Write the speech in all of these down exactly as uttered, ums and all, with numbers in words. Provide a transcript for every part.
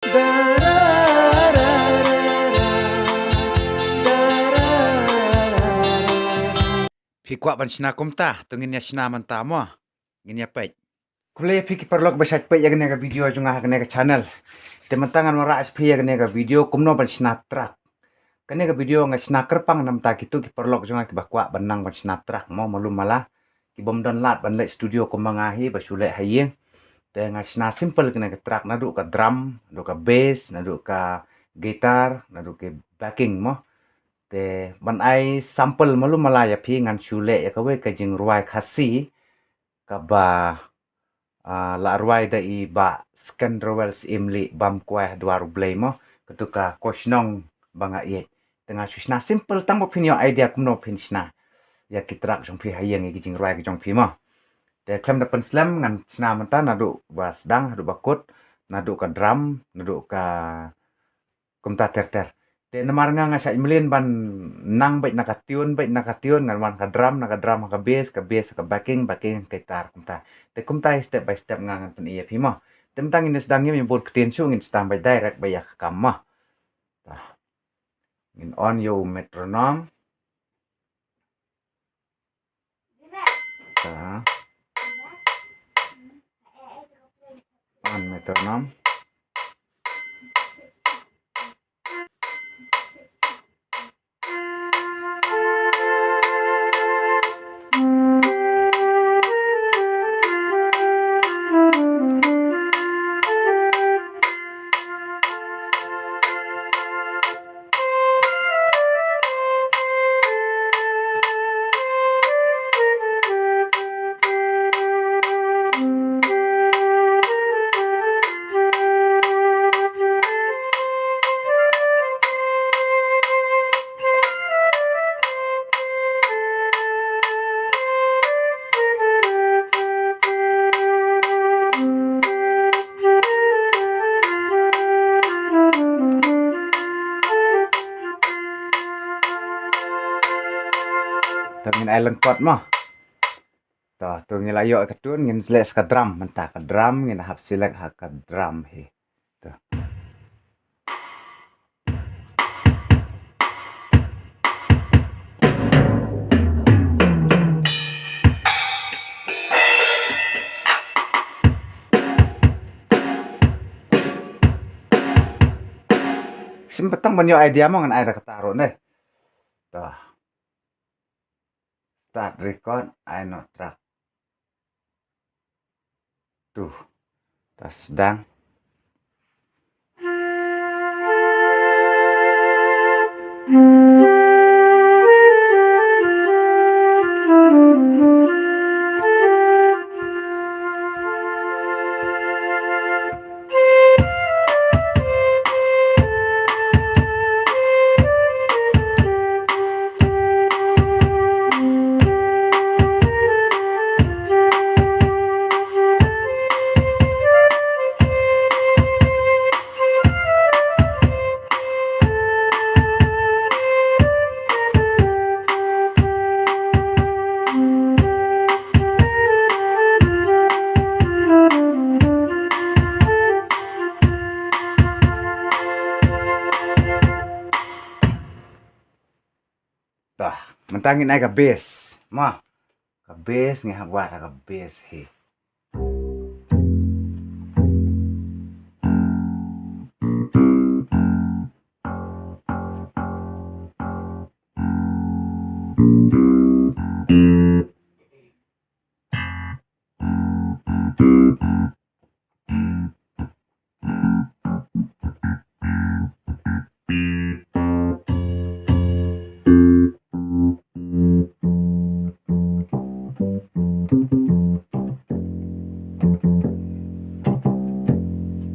Phi kwah ban shna kumta, to ngin ïa shna mynta mo. Ngin ïa peit. Khublei ïa phi ki paralok ba shait peit ïa kane ka video jong nga ha kane ka channel. Te mynta ngan wanrah ïa phi ïa kane ka video kumno ban shna track. Kane ka video nga shna kyrpang namar kito ki paralok jong nga kiba kwah ban nang ban shna track mo, malu mala. Ki bym don lad ban leit studio kumba nga hi ba shu leit ha ïing. Te nga shna simple kane ka track, naduh ka drum, naduh ka bass, naduh ka guitar, naduh ka backing mo. Te ban ai sample malu mala ïa phi ngan shu leh ïa kawei ka jingrwai Khasi kaba, ah, la rwai da i Bah Skenderwell Syiemlieh, Bam Kwai Dwar U Blei mo, katu ka Ko Shnong Ba Nga Ïeit. Te nga shu shna simple tang ba phin ïoh idea kumno phin shna ïa ki track jong phi ha ïing, ïa ki jingrwai ki jong phi mo. Te khlem da pynslem ngan shna mynta naduh ba sdang haduh ba kut, naduh ka drum, naduh ka kumta ter ter. Te namar nga nga shait mlien ban nang beit na ka tune, beit na ka tune, ngan wan ka drum, na ka drum ha ka bass, ka bass ha ka backing, backing ha ka guitar kumta. Te kumta hi step by step nga ngan pyni ïa phi mo. Te mynta ngin sdang, ngim bun ktien shuh, ngin sdang beit direct beit ïa ka kam mo. Ta. Ngin on ïa u metronome. Ta. On metronome. To ngin ai lyngkot mo. To, to ngin la ïoh ka tune, ngin select ka drum mynta, ka drum ngin hap select ha ka drum hi. To. Sim patang ban ïoh idea mo, ngan ai da kata ruh ne. To. Start record, ai noh track. To. Ta sdang. Tah, mynta ngin ai ka bass. Ma, ka bass ngi hap wad ha ka bass hi.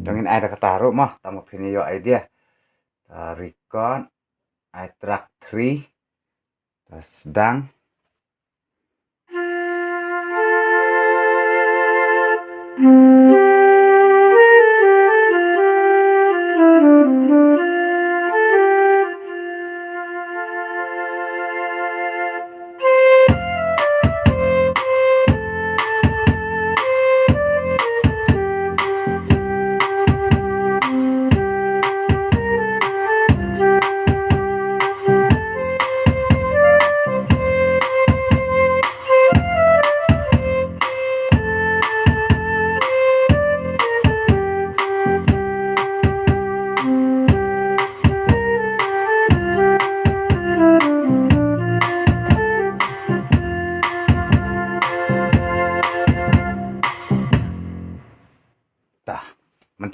Dang in ai da kata ruh mo, tang ba phin ïoh idea. Ta record, ai track three. Ta sdang.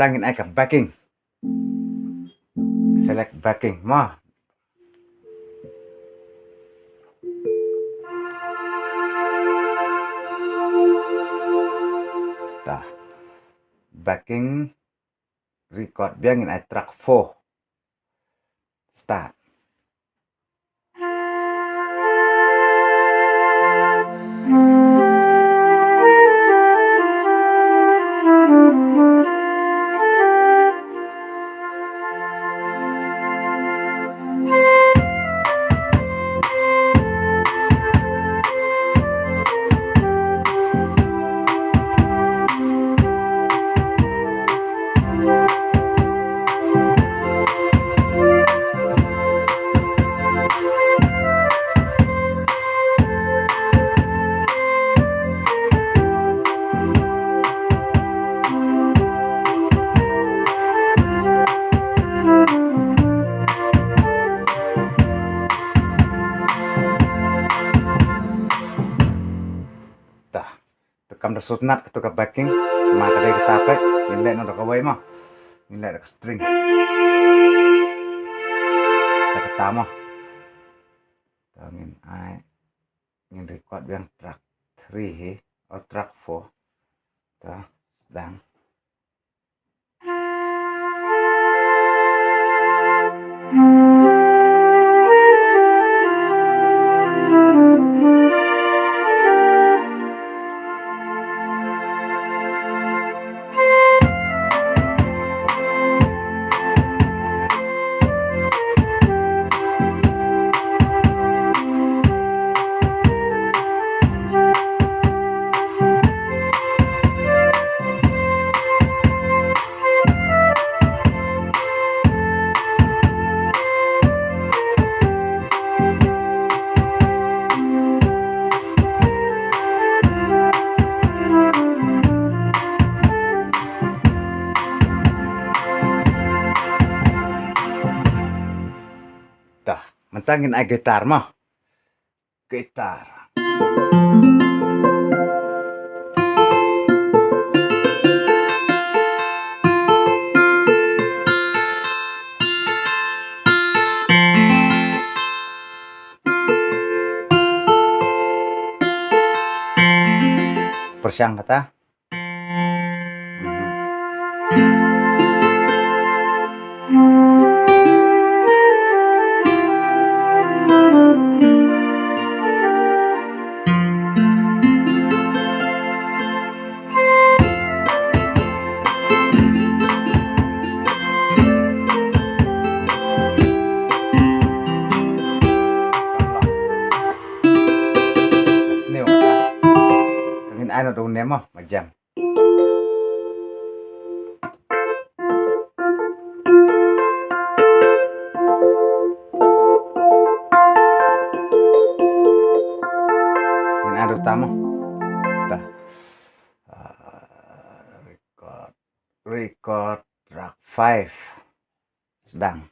Mynta ngin ai ka backing. Select backing mo. Ta. Backing, record biang, ngin ai track four. Start. Ta. Te kam da sngewtynnat kato ka backing. Ma ka dei kata pat, ngin leh noh da kawei mo. Ngin leh da ka string. Da kata mo. Ta, ngin ai, ngin record biang track three hi, o track four. Ta, sdang. Ta, mynta ngin ai guitar mo. Guitar. Pyrshang kata. Sniew ka. Ngin ai noh da une mo, ma jam. Ngin ai da uta mo. Ta. Ah, record. Record track five. Sdang.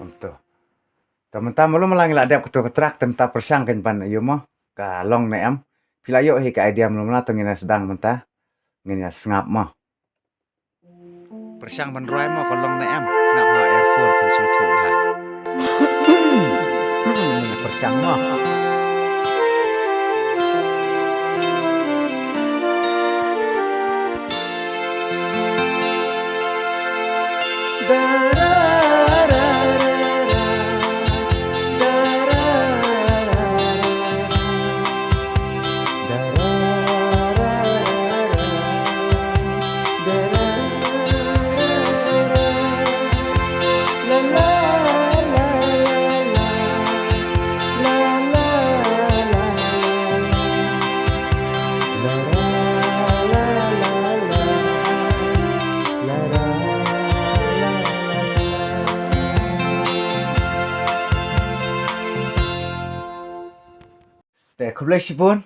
Kumto. Te mynta mulu ma la ngi la dep kato ka track, te mynta pyrshang kein ban ïoh mo ka long ne em. Phi la ïoh hi ka idea mulu ma la, te ngin ïa sdang mynta. Ngin ïa sngap mo. Pyrshang ban rwai mo ka long ne em. Sngap ha earphone phin sngewthuh bha. Ngin ïa pyrshang mo. Khublei shibun.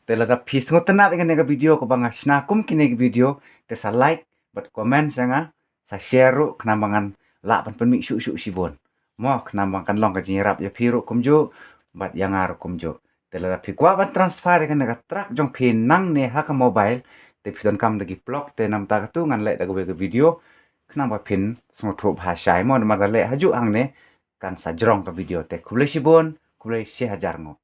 Te lada phi sngewtynnat ïa kane ka video kaba nga shna kum kine ki video, te sa like bad comment sha nga, sa share ruh, khnang ba ngan lah ban pynmih shuh shuh shibun. Mo, khnang ba kan long ka jingïarap ïa phi ruh kumjuh bad ïa nga ruh kumjuh. Te lada phi kwah ban transfer ïa kane ka track jong phi nangne ha ka mobile, te phi donkam da ki plok, te namar kata ngan leh da kawei ka video khnang ba phin sngewthuh bha shai mo, namar da leh hajuh hangne kan sa jrong ka video. Te khublei shibun, khublei shi hajar nguh.